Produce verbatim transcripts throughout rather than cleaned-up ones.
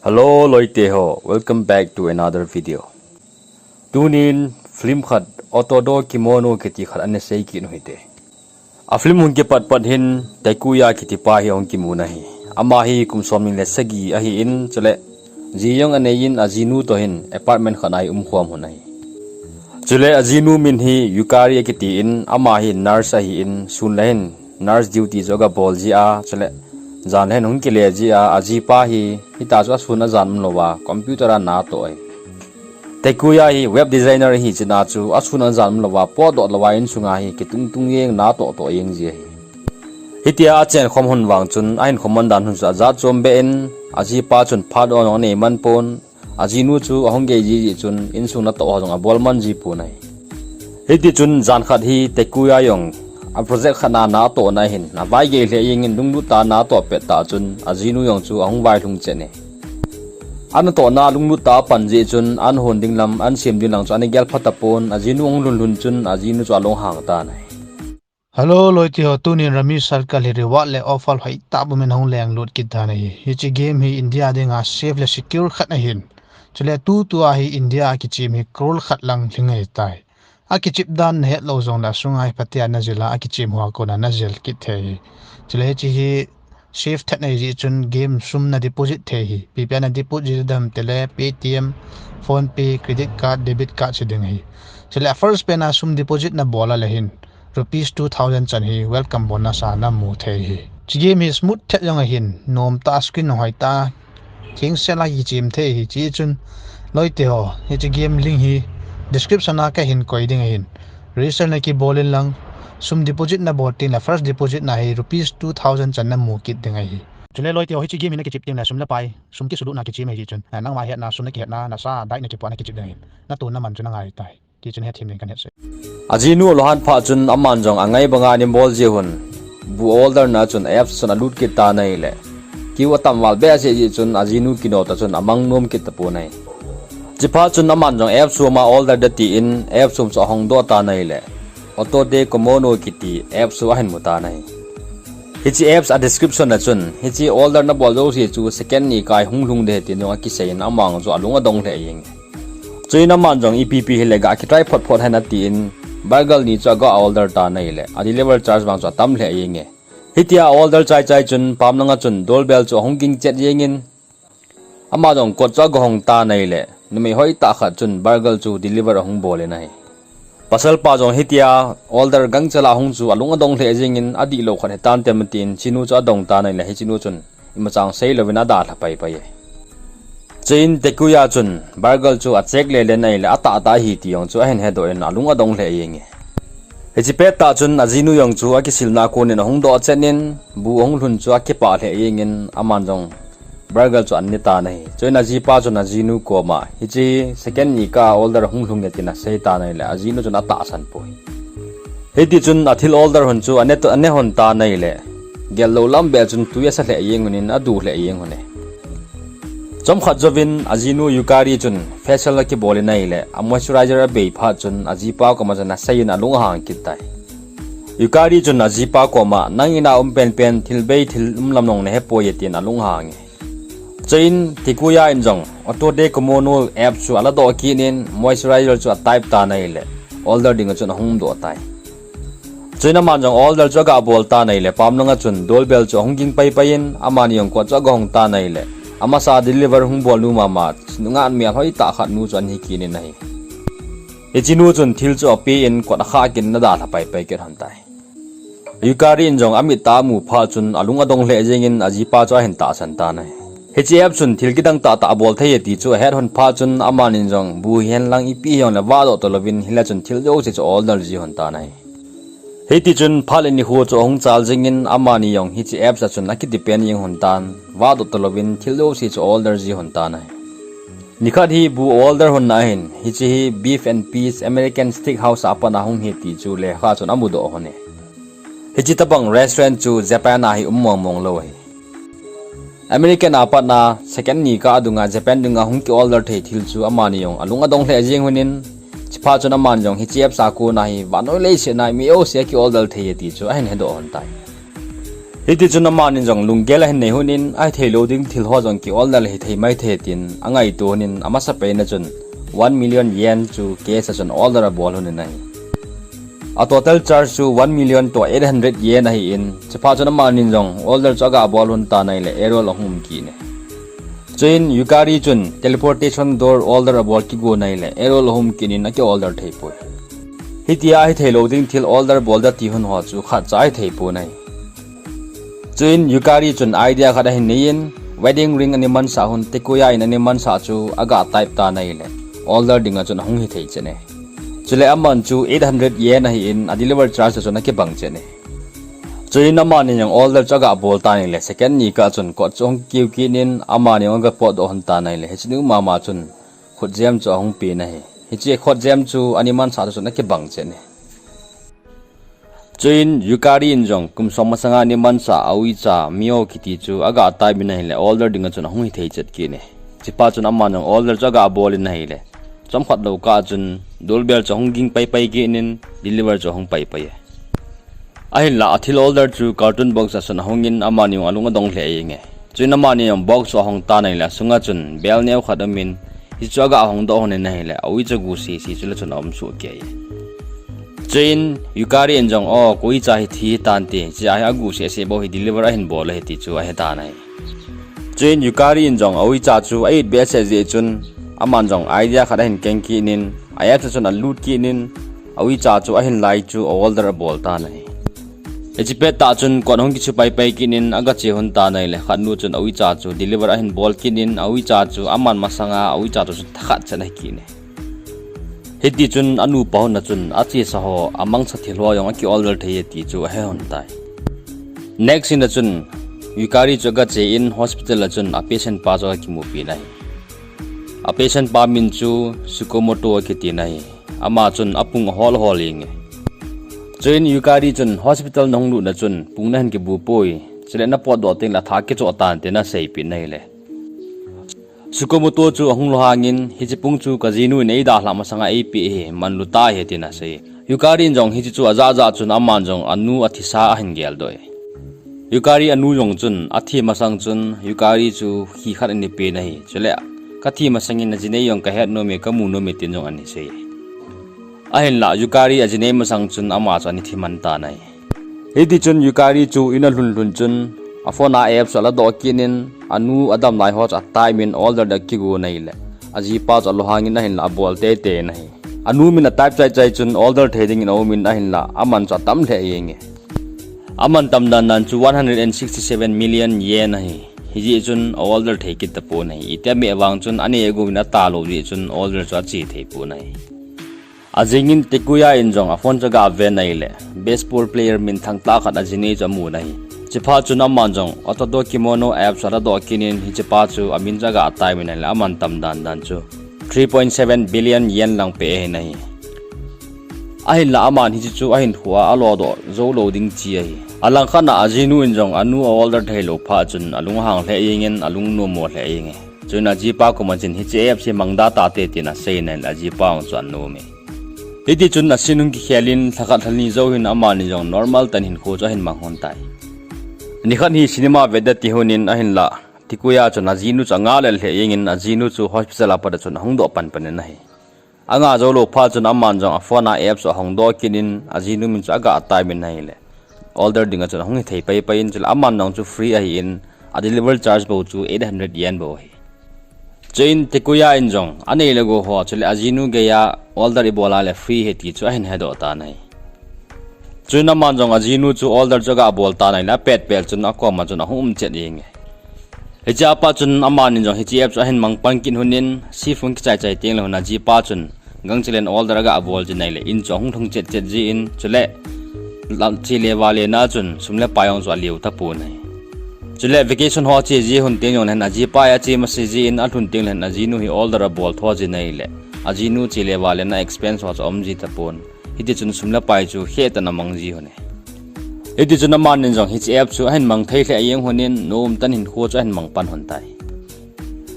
Hello loite ho, welcome back to another video. Tunin film khat, Otodo Kimono kiti khat ana sei kit u hite. A film hung kipat pat hin Takuya kiti pa hi hung kimu na hi. Ama hi kum somni le sagi ahin, chule ji jong anei in, ajinu toh hin apartment khat a hi umkhom u ahi. Chule ajinu min hi Yukari akiti in, ama hi nurse ahin, sun le hin nurse duty chu aga bol jia, chule jan le hin hung kile jia, ajipa hi hitia chu asun ajan umlouva computer a na atoh ahi. Takuya hi web designer ahi china chu asun ajan umlouva potdoh louva insunga hi kitung tung jeng, na atoh toh jeng ji ahi. Hitia achen khom hun vang chun ahin khom man dan hun chu ajat chom be in, ajipa chun phat on jong anei man pon, ajinu chu ahung gei ji ji chun insung natoh ho jong abol man ji pon ahi. Hiti chun jan khat hi Takuya jong a project khat na na atoh na hin, avai gei lheh jeng in, lunglut tah a na atoh pet tah chun ajinu jong chu ahung vailhung chet e. Ana toh na lunglut tah a apan ji chun an hon ding lam, an sem ding lang chu ana gel phat tapon, ajinu ahung lhun lhun chun ajinu chu alunghang tan ahi. Hello loite ho, tunin Rummy Circle hi reward le offer hoitah pumin hung lenglut kit tan ahi. Hiche game hi India dinga safe le secure khat ahin, chule tutua hi India a kichem hi crore khat lang lhing ahitai. Akichep dan nahet lou jongle asunga hi phatea najil a, akichem hoa kona najil kit thei ahi. Chule hiche hi safe thet ahi jeh chun game sum na deposit thei ahi. Ipi ipi a na deposit ding ham itile Paytm, PhonePe, credit card, debit card chu ding ahi. Chule first pen a sum deposit nabol a le hin rupees two thousand chan hi welcome bonus a namu thei ahi. Hiche game hi smooth thet jong ahin, nom tah a screen hoitah a, thengsel a kichem thei ahi. Hiche chun loite ho, hiche game link hi description a kahin koi ding ahin, register nakibol in lang, sum deposit nabol tengle first deposit na hi rupees two thousand chan namu kit ding ahi. Chule loite ho, hiche game hi nakichep tengle sum le pai, sum kisulutna kichem ahi jeh chun, nangma hetna, sum nakihetna, nasa dai nakipoh a nakichep ding ahin, natona man chu nangai tai. Ti chun hethem ding kahin sei. Ajinu alunghang phat chun aman jong angai banga anabol ji hun, bu order na chun apps chun alut kit tan ahile, queue atam val behseh jeh chun ajinu kino tah chun amang nom kit tapon ahi. Chuphat chun aman jong apps chu ama order ding atin, apps chu ahongdoh tan ahile, Otodo Kimono kiti apps chu ahin mu tan ahi. Hiche apps a description a chun, hiche order nabol jouse chu second ni kai hung lhung ding ahi tin jong akisei in, aman jong chu alung adong lheh jenge. Chuin aman jong ipi ipi hile ga kitry phot phot hen atin, burger ni chu aga order tan ahile, a deliver charge vang chu atam lheh jenge. Hitia order chai chai chun pamlanga chun doorbell chu ahung ging chet jengin, ama jong kot chu aga hong tan ahile, numei hoitah khat chun burger chu deliver ahung bol in ahi. Pasalpa jong hitia order gangchela hung chu alung adong lheh jengin, adihlou khat hitan tem atin, hichenu chu adong tan ahile, hichenu chun imacha seilou vin adalha pai pai e. Chuin Takuya chun burger chu acheck lele in ahile, atah tah ahi ti jong chu ahin hedoh in alung adong lheh jenge. Hiche pettah chun ajinu jong chu akisilna konin ahung doh chet in, bu ahung lhun chu akipah lheh jengin, aman jong burger chu ahin ne tan ahi. Chuin ajipa chun ajinu koma, hiche second ni ka order hung lhung e tin asei tan ahile, ajinu chun atahsan poi. Hiti chun athil order hon chu ane to, ane hon tan ahile, gel lou lam beh chun tui asa lheh jeng un in adu lheh jeng un e. Chomkhat jouvin ajinu Yukari chun facial akibol in ahile, a moisturizer abei phat chun ajipa koma chun asei in alung ahang kit tai. Yukari chun ajipa koma, nang in a um penpen thil bei thil um lam jong nahepoi e tin alung ahang e. Chuin Takuya in jong Otodo Kimono app chu aladoh kit in moisturizer chu atype tan ahile, order dinga chun ahung doh tai. Chuin aman jong order chu aga bol tan ahile, pamlanga chun doorbell chu ahung ging pai pai in, amani jong kot chu aga hong tan ahile, amasa deliver hung bol nu mama, nungah mel hoitah khat nu chu ahin hi kit in ahi. Hichenu chun thil chu apen kot akhah kit in adalha pai pai kit hon tai. Yukari in jong amit tah amu phat chun alung adong lheh jengin ajipa chu ahin tahsan tan ahi. Hiche app chun thil kidang tah tah abol thei e ti chu ahet hon phat chun amanin jong bu hihen lang ipi hijongle vahdoh talouvin hile chun thil jouse chu order ji hon tan ahi. Hiti chun phat le nikho chu ahung chal jengin amani jong hiche apps a chun akidepend jeng hon tan, vahdoh talouvin thil jouse chu order ji hon tan ahi. Nikhat hi bu order hon na ahin, hiche hi Beef and Peas American Steakhouse a pat a hung hi ti chu lekha chun amudoh hon e. Hiche tobang restaurant chu Japan a hi um mong mong lou ahi. American a pat a second ni ka adunga Japan dinga hung ki order thei thil chu amani jong alung adong lheh jeng hon in, chuphat chun amani jong hiche apps a kona hi vannoi leiset a mi jouse aki order thei e ti chu ahin hedoh hon tai. Hiti chun amani jong lunggel ahin nei hun in, ahithei lou ding thil ho jong ki order hithei maithei tin angaito hun in, amasapen a chun one million yen chu cash a chun order abol hun in ahi. A total charge chu one million to eight hundred yen ahin, chuphat chun amani jong order chu aga bol hun tan ahile error ahung um kit in. Chuin Yukari chun teleportation door order abol kigon ahile error ahung um kit in aki order thei poi. Hitia hithei lou ding thil order bol da ti hun ho chu khatcha ahithei pon ahi. Chuin Yukari chun idea khat ahin nei in, wedding ring ani mansah hun Takuya in ani mansah chu aga type tan ahile order ding a chun ahung hithei chet e. Chule aman chu eight hundred yen ahin, a deliver charge a chun akibang chet e. Chuin amani jong order chu aga bol tan ahile second ni kah chun kot chu ahung kiu kit in, amani jong aga potdoh hun tan ahile hiche nu mama chun khutjem chu ahung pen ahi. Hiche khutjem chu ani mansah a chun akibang chet e. Chuin Yukari in jong kum som masanga ani mansah a uicha Mio kiti chu aga type in ahile order ding a chun ahung hithei chet kit e. Chuphat chun aman jong order chu aga bol in ahile chomkhat lou kah chun doorbell chu ahung ging paipai kit in deliver chu ahung paipai e. Ahinlah athil order chu carton box a chun ahung in amani jong alung adong lheh jeng e. Chuin amani jong box chu ahong tan ahile asunga chun bel neo khat um in, hichu aga hongdoh hun in ahile a uicha gu sese chu la chun aum soh kei e. Chuin Yukari in jong, o, ka uicha hi thi hitante, hiche a hi agu sese bou hi deliver ahin bol ahi ti chu ahe tan ahi. Chuin Yukari in jong a uicha chu a it behseh jeh chun aman jong idea khat ahin keng kit in, a apps a chun alut kit in, a uicha chu ahin lai chu a order abol tan ahi. Hiche pettah chun kot ahung kichu paipai kit in aga che hun tan ahile khatnu chun a uicha chu deliver ahin bol kit in, a uicha chu aman masanga a uicha chu thakhat chet ahi kit e. Hiti chun anupa hon a chun achesa ho, amangsa thil ho jong aki order thei e ti chu ahe hun tai. Next scene a chun Yukari chu aga che in hospital a chun a patient pa chu aga kimupi in ahi. A patient pa min chu Sukomoto akiti in ahi. Ama chun apung ahol hol jeng e. Chuin Yukari chun hospital nahung lut na chun pung nahin kibu poi, chule napotdoh tengle atha kichoh tan tin aseipeh in ahile Sukomoto chu ahung lunghang in, hiche pung chu kajinu in eidalhah masanga eipeh ahi, manlu tah ahi tin asei. Yukari in jong hiche chu ajah jah chun aman jong anu athisa ahin geldoh e. Yukari anu jong chun athi masang chun Yukari chu khi khat ana pen ahi. Chule, kathi masang in najinei jong kahet nom e, kamu nom e tin jong ana sei. Ahinlah Yukari ajinei masang chun ama chu ana thi man tan ahi. Hiti chun Yukari chu in alhun lhun chun a phone a apps chu aladoh kit in, anu adam lai ho chu atype in order ding akigon ahile ajipa chu alunghang in ahinlah abol teitei in ahi. Anu min atype chai chai chun order thei dingin aum in ahinlah aman chu atam lheh jeng e. Aman tam dan dan chu one hundred and sixty seven million yen ahi. Hijeh chun a order thei kit tapon ahi. Itia mi vang chun anei ago in atalou jeh chun order chu ache thei pon ahi. Ajing in Takuya in jong a phone chu aga ven ahile baseball player minthang tah khat ajinei chu amun ahi. Chuphat chun aman jong Otodo Kimono apps chu aladoh kit in hichepa chu amin chu aga type in ahile aman tam dan dan chu three point seven billion yen lang pe ahin ahi. Ahinlah aman hiche chu ahinkhoa alodoh joulou ding chi ahi. Alangkhat a ajinu in jong anu a order theilou phat chun alunghang lheh jeng in alungnommo lheh jeng e. Chuin ajipa koma chun hiche apps hi mangda tahte tin asei in ahile ajipa jong chu anom e. Hiti chun a scene hung kikhel in lhakhat lhani jou hin amani jong normal tah in hinkho chu ahin mang lhon tai. Nikhat hi cinema vet ding ati lhon in ahinlah Takuya chun ajinu chu anga lel lheh jeng in ajinu chu hospital a pat a chun ahung doh pan pan in ahi. Anga joulou phat chun aman jong a phone a apps chu ahong doh kit in ajinu min chu aga type in ahile order ding a chun ahung hithei pai pai in chule aman jong chu free ahin a delivery charge bou chu eight hundred yen bou ahi. Chuin Takuya in jong anei le gou ho chule ajinu geiya order ibol a le free ahi ti chu ahin hedoh tan ahi. Chuin aman jong ajinu chu order chu aga bol tan ahile apet pet chun akoma chun ahung um chet jeng e. Hichea pat chun amani jong hiche app chu ahin mang pan kit lhon in shift hung kichai chai teng le hin ajipa chun gangchel in order aga bol jin ahile in chu ahung lhung chet chet jin chule che le vale na chun sum le pai jong chu alheu tapon ahi. Chule vacation ho che ji lhon teng jong le hin ajipa a che masa jin alhun teng le hin ajinu hi order abol tho jin ahile ajinu che le vale na expense ho chu aum ji tapon. Hiti chun sum le pai chu khetan amang ji lhon e. Hiti chun amani jong hiche app chu ahin mang thei lheh jeng lhon in nom tah in hinkho chu ahin mang pan lhon tai.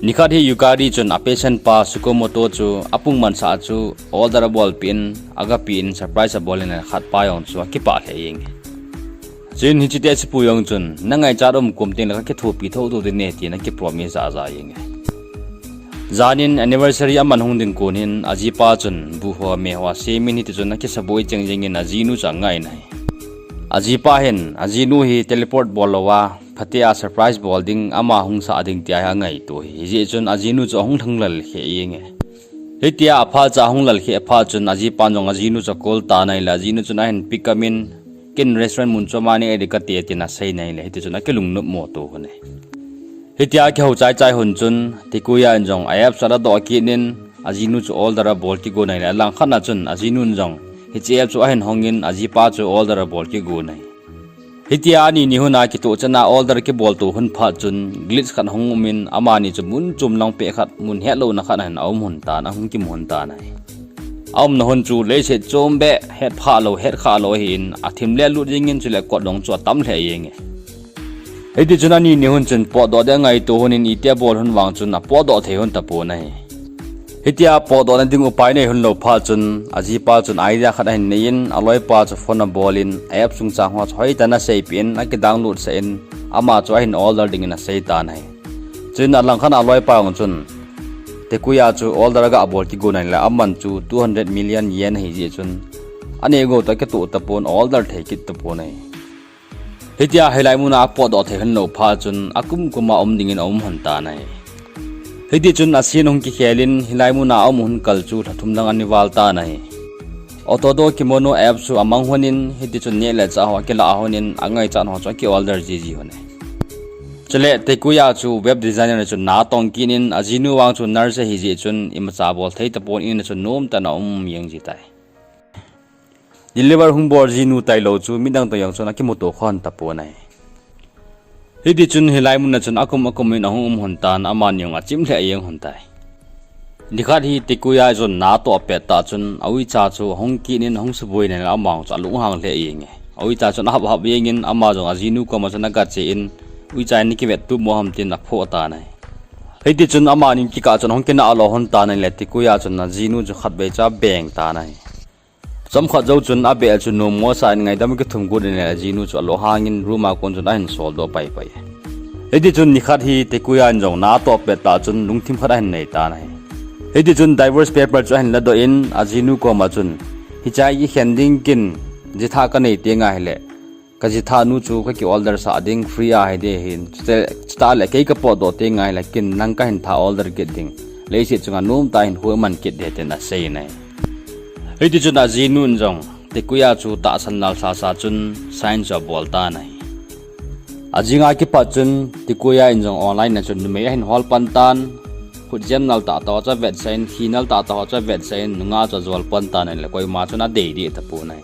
Nikhat hi Yukari chun a patient pa Sukomoto chu apung mansah chu order abolpeh in agape in surprise abol in khatpa jong chu akipah lheh jeng e. Chuin hiche teh a sipu jong chun, na ngaichat um kom teng le ka kithopi thotho ding ahi, tin akipromise jahjah jeng e. Janin anniversary aman hung ding kon hin, ajipa chun bu ho me ho asemin hiti chun akisaboi cheng jengin ajinu chu angai in ahi. Ajipa hin, ajinu hi teleport bol louva, phatea surprise bol ding, ama hung sah ding tia hi angaito ahi. Hijeh chun ajinu chu ahung lhanglel kheh jeng e. Hitia aphacha ahung lel kheh phat chun ajipan jong ajinu chu acall tan ahile ajinu chun ahin pick up in, ken restaurant mun chu ama neh ding kati e tin asei in ahile, hiti chun akilungnop mo to hon e. Hitia akihou chaichai hon chun, Takuya in jong a apps chu aladoh kit in, ajinu chu order abol kigon ahile, alangkhat na chun ajinun jong hiche app chu ahin hongin, ajipa chu order abol kigon ahi. Hitia ani ni hon a kitoh chana order kibol to hon phat chun, glitch khat hung umin, amani chu mun chom lang peh khat, mun hetlouna khat ahin aum hon tan, ahung kimu hon tan ahi. Aumna hon chu leiset chom beh, hetphah lou, hetkhah lou ahin, athim le alut jengin chule kot jong chu atam lheh jeng e. Hiti chun ani ni hon chun potdoh ding angaito hon in, itia bol hon vang chun apotdoh thei hon tapon ahi. Hitia potdohna ding upai nei hon lou phat chun, ajipa chun idea khat ahin nei in, aloipa chu phone abol in, app chungchang ho chu hoitah in aseipeh in, akidownload sah in, ama chu ahin order dingin asei tan ahi. Chuin alangkhat a aloipa jong chun, Takuya chu order aga bol kigon ahile, aman chu two hundred million yen ahi jeh chun, anei gou toh kitoh tapon, order thei kit tapon ahi. Hitia hilai muna apotdoh thei hon lou phat chun akum kuma um dingin aum hon tan ahi. Hiti chun a scene hung kikhel in hilai muna aum hon kal chu lha thum lang ana val tan ahi. Otodo Kimono app chu amang hon in hiti chun neh le chah ho akilah hon in angaichat ho chu akiorder jiji hon e. Chule Takuya chu web designer chun na atong kit in ajinu vang chu nurse ahi jeh chun imacha bol thei tapon in achun nomtah in aum jeng ji tai. Deliver hung bol jinu tailou chu midang toh jong chun akimuto khon tapon ahi. Hiti chun hilai muna chun akum akum in ahung um hon tan amani jong achim lheh jeng hon tai. Nikhat hi Takuya chun na atoh pet tah chun a uicha chu ahung kit in ahung suboi in ahile ama jong chu alunghang lheh jeng e. A uicha chun ahap hap jengin ama jong ajinu koma chun agache in uicha in nakivet tup mo ham tin aphoh tan ahi. Hiti chun amani kikah chun ahung kinah lo hon tan ahile Takuya chun ajinu chu khatvei chu abeng tan ahi. Chomkhat jou chun abeh chu nommo sah in ngaidam akithum got in ahile ajinu chu alunghang in room a kon chun ahin soldoh paipai. Hiti chun nikhat hi Takuya in jong na atoh pet tah chun lungthim khat ahin nei tan ahi. Hiti chun divorce paper chu ahin ladoh in ajinu koma chun, hiche a ikhen ding kin jitha kanei teng ahile, kajithanu chu kakiorder sah ding free a hiding ahin, chutah le kei kapotdoh teng ahile kin nang kahin tha order kit ding, leiset chunga nomtah a hinkho iman kit ding tin asei in ahi. Hiti chun ajinun jong Takuya chu tahsan lal sasa chun sign chu abol tan ahi. Ajing a kipat chun Takuya in jong online a chun numei ahin hol pan tan, khutjem nal tahtah ho chu avetsah in, khi nal tahtah ho chu avetsah in, nungah chu ajol pan tan ahile koima chun adei deh tapon ahi.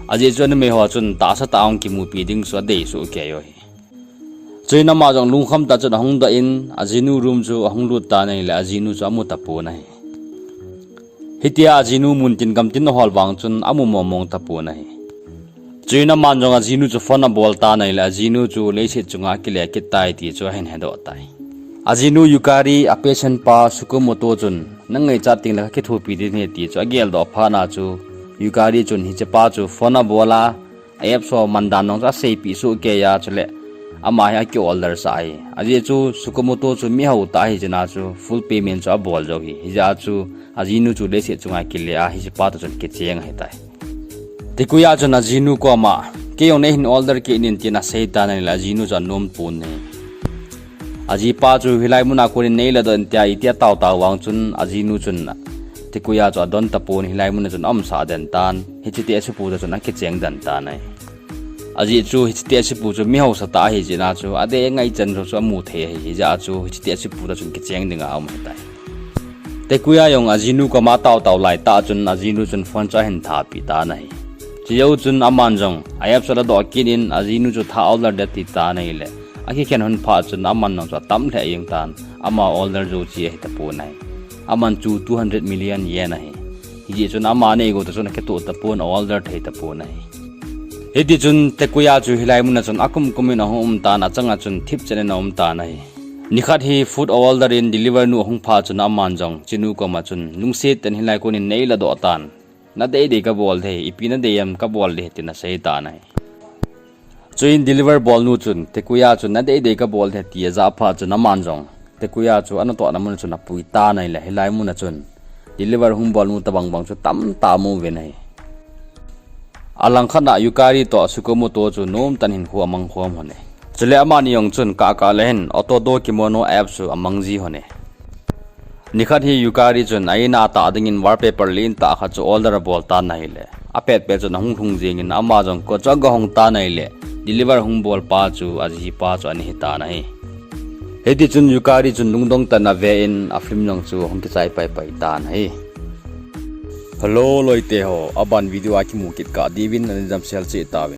Ajeh chu anumei ho chun tahsa tah a hung kimupi ding chu adei soh kei u ahi. Chuin ama jong lungkham tah chun ahung doh in, ajinu room chu ahung lut tan ahile ajinu chu amu tapon ahi. Hitia ajinu muntin gamtin ahol vang chun amu mongmong tapon ahi. Chuin aman jong ajinu chu phone abol tan ahile ajinu chu leiset chunga akile kit tai ti chu ahin hedoh tai. Ajinu Yukari a patient pa Sukumoto chun, na ngaichat teng le kakithopi ding ahi ti chu ageldoh phat na chu Yukari chun hichepa chu phone abol a, a apps ho mandan jong chu aseipeh soh kei a chule ama hi akiorder sah ahi. Ajeh chu Sukumoto chu mihao tah ahi jeh a chu full payment chu abol jou ahi. Hijeh a chu ajinu chu leiset chunga kile a hichepa toh chun kicheng ahitai. Takuya chun ajinu koma, kei jong neihin order kit in tin asei tan ahile ajinu chu anom pon ahi. Ajipa chu hilai muna konin neiladoh in tia iti ataotao vang chun ajinu chun Takuya chu adon tapon hilai muna chun aumsah den tan, hiche teh a sipu toh chun akicheng den tan ahi. Ajeh chu hiche teh a sipu chu mihaosa tah ahi jeh a chu adei angaichan jou chu amu thei ahi, hijeh a chu hiche teh a sipu toh chun kicheng dinga aum ahitai. Takuya jong ajinu koma ataotao laitah chun ajinu chun phone chu ahin thapeh tan ahi. Chujou chun aman jong a apps chu aladoh kit in ajinu chu tha order ding ati tan ahile, akikhen hon phat chun aman jong chu atam lheh jeng tan, ama order jou cheh ahi tapon ahi. Aman chu two hundred million yen ahi. Hijeh chun ama neigou toh chun akitoh tapon, a order thei tapon ahi. Hiti chun Takuya chu hilai muna chun akum kum in ahung um tan, achanga chun thipchet in aum tan ahi. Nikhat hi food order in deliver nu ahung phat chun aman jong chinu koma chun, lungset tah in hilai konin neiladoh tan, nadei dei kabol ding ahi, ipi nadei ham kabol ding ahi tin asei tan ahi. Chuin deliver bolnu chun, Takuya chu nadei dei kabol ding ahi tia ajah phat chun aman jong Takuya chu anatohna mun chun apui tan ahile, hilai mun a chun deliver hung bolnu tabang bang chu tamtah amu uvin ahi. Alangkhat a Yukari toh Sakamoto chu nomtah in hinkho amang khom un ahi. Chule amani jong chun kah kah le hin Otodo Kimono app chu amang ji un ahi. Nikhat hi Yukari chun a-in a tah dingin wallpaper lentah khat chu order abol tan ahile, apet pet chun ahung lhung jengin ama jong kot chu agahong tan ahile, deliver hung bolpa chu ajipa chu ana hitan ahi. Hitichun Yukari chun lungdong tah in ave in a film jong chu ahung kichai paipai tan ahi. Hello loite ho, aban video a kimu kit kah diuvin nadamsel cheh tauvin.